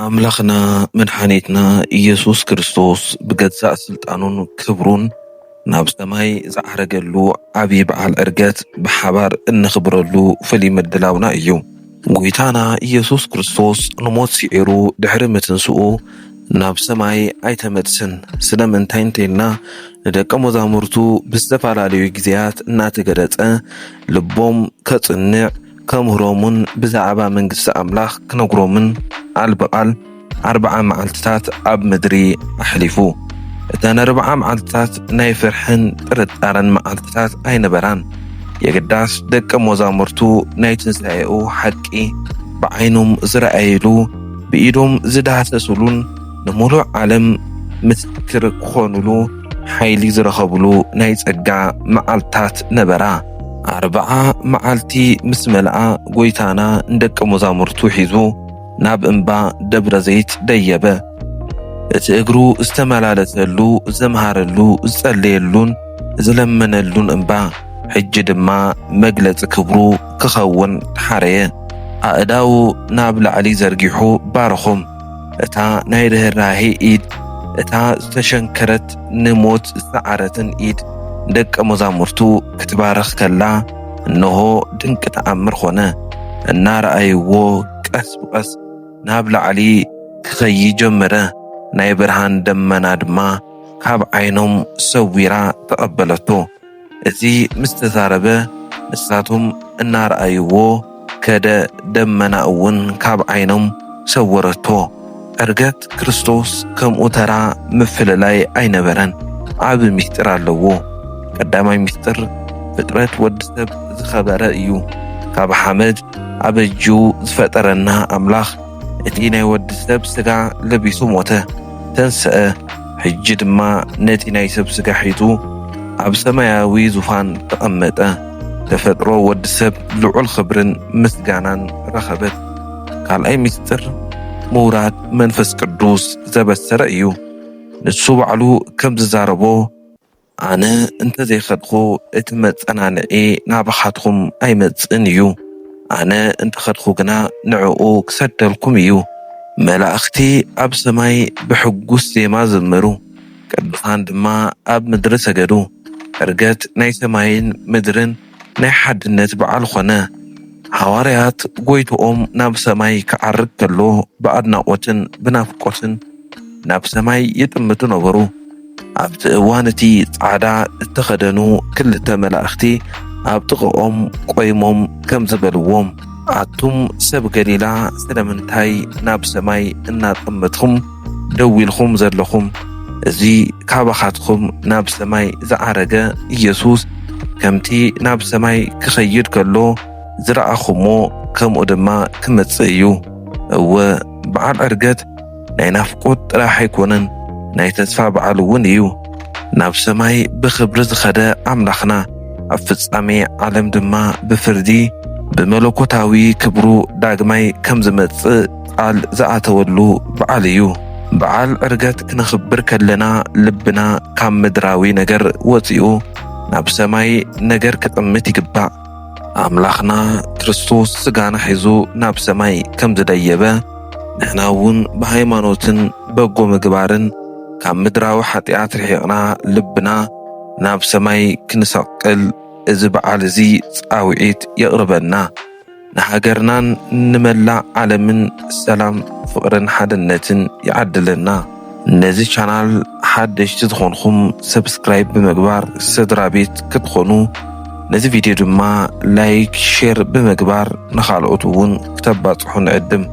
ኣምላኽና መድሓኒትና ኢየሱስ ክርስቶስ ብገዛእ ስልጣኑን ክብሩን ናብ ሰማይ ዝዓረገሉ ዓብዪ በዓል ዕርገት ብሓባር እንኽብረሉ ፍሉይ ምድላውና እዩ። ጎይታና ኢየሱስ ክርስቶስ ንሞት ስዒሩ ድሕሪ ምትንስኡ ናብ ሰማይ ኣይተመልስን። ስለምንታይ እንተይልና ንደቀ መዛሙርቱ ብዝተፈላለዩ ግዜያት እናተገለጸ ልቦም ከጽንዕ ከምህሮምን ብዛዕባ መንግስቲ ኣምላኽ ክነግሮምን ቃል ብቓል ኣርብዓ መዓልትታት ኣብ ምድሪ ኣሕሊፉ። እተን ኣርብዓ መዓልትታት ናይ ፍርሕን ጥርጣረን መዓልትታት ኣይነበራን። የግዳስ ደቀ መዛሙርቱ ናይ ትንሳኤኡ ሓቂ ብዓይኖም ዝረኣይሉ፣ ብኢዶም ዝዳህሰሱሉን ንምሉእ ዓለም ምስክር ክኾኑሉ ሓይሊ ዝረኸብሉ ናይ ጸጋ መዓልታት ነበራ። ኣርብዓ መዓልቲ ምስ መልኣ ጎይታና ንደቀ መዛሙርቱ ሒዙ ናብ እምባ ደብረ ዘይት ደየበ። እቲ እግሩ ዝተመላለሰሉ፣ ዘምሃረሉ፣ ዝጸለየሉን ዝለመነሉን እምባ ሕጂ ድማ መግለጺ ክብሩ ክኸውን ተሓረየ። ኣእዳዉ ናብ ላዕሊ ዘርጊሑ ባረኾም። እታ ናይ ርህራሄ ኢድ፣ እታ ዝተሸንከረት ንሞት ዝሰዓረትን ኢድ ንደቀ መዛሙርቱ ክትባርኽ ከላ፣ እንሆ ድንቂ ተኣምር ኾነ። እናረኣይዎ ቀስ ብቐስ ናብ ላዕሊ ክኸይድ ጀመረ። ናይ ብርሃን ደመና ድማ ካብ ዓይኖም ሰዊራ ተቐበለቶ። እዚ ምስ ተዛረበ፣ ንሳቶም እናረኣይዎ ከደ፣ ደመና እውን ካብ ዓይኖም ሰወረቶ። ዕርገት ክርስቶስ ከምኡ ተራ ምፍልላይ ኣይነበረን። ዓቢ ምስጢር ኣለዎ። ቀዳማይ ምስጢር፣ ፍጥረት ወዲ ሰብ ዝኸበረ እዩ። ካብ ሓመድ ኣበጅዩ ዝፈጠረና ኣምላኽ፣ እቲ ናይ ወዲ ሰብ ስጋ ለቢሱ ሞተ፣ ተንስአ። ሕጂ ድማ ነቲ ናይ ሰብ ስጋ ሒዙ ኣብ ሰማያዊ ዙፋን ተቐመጠ። ተፈጥሮ ወዲ ሰብ ልዑል ክብርን ምስጋናን ረኸበት። ካልኣይ ምስጢር፣ ምውራድ መንፈስ ቅዱስ ዘበሰረ እዩ። ንሱ ባዕሉ ከም ዝዛረቦ፣ ኣነ እንተ ዘይኸድኩ፣ እቲ መጸናንዒ ናባኻትኩም ኣይመጽእን እዩ። ኣነ እንተ ኸድኩ ግና፣ ንዕኡ ክሰደልኩም እዩ። መላእኽቲ ኣብ ሰማይ ብሕጉስ ዜማ ዘመሩ፣ ቅዱሳን ድማ ኣብ ምድሪ ሰገዱ። ዕርገት ናይ ሰማይን ምድርን ናይ ሓድነት በዓል ኾነ። ሃዋርያት ጎይትኦም ናብ ሰማይ ክዓርግ ከሎ፣ ብኣድናቖትን ብናፍቆትን ናብ ሰማይ ይጥምቱ ነበሩ። ኣብቲ እዋን እቲ ጻዕዳ እተኸደኑ ክልተ መላእኽቲ ኣብ ጥቓኦም ቆይሞም ከምዚ በልዎም፣ ኣቱም ሰብ ገሊላ፣ ስለምንታይ ናብ ሰማይ እናጠመትኹም ደው ኢልኩም ዘለኹም? እዚ ካባኻትኩም ናብ ሰማይ ዝዓረገ ኢየሱስ፣ ከምቲ ናብ ሰማይ ክኸይድ ከሎ ዝረኣኹሞ፣ ከምኡ ድማ ክመጽእ እዩ። እወ፣ በዓል ዕርገት ናይ ናፍቆት ጥራሕ ኣይኮነን፣ ናይ ተስፋ በዓል እውን እዩ። ናብ ሰማይ ብኽብሪ ዝኸደ ኣምላኽና፣ ኣብ ፍጻሜ ዓለም ድማ ብፍርዲ ብመለኮታዊ ክብሩ ዳግማይ ከም ዝመጽእ ቃል ዝኣተወሉ በዓል እዩ። በዓል ዕርገት ክነኽብር ከለና፣ ልብና ካብ ምድራዊ ነገር ወጺኡ ናብ ሰማይ ነገር ክጥምት ይግባእ። ኣምላኽና ክርስቶስ ስጋና ሒዙ ናብ ሰማይ ከም ዝደየበ፣ ንሕና እውን ብሃይማኖትን በጎ ምግባርን ካብ ምድራዊ ሓጢኣት ርሒቕና፣ ልብና ናብ ሰማይ ክንሰቅል እዚ በዓል እዚ ጻውዒት የቕርበልና። ንሃገርናን ንመላእ ዓለምን ሰላም፣ ፍቕርን ሓድነትን ይዓድለና። ነዚ ቻናል ሓደሽቲ ዝኾንኹም ሰብስክራይብ ብምግባር ስድራ ቤት ክትኾኑ፣ ነዚ ቪድዮ ድማ ላይክ፣ ሼር ብምግባር ንኻልኦት እውን ክተባጽሑ ንዕድም።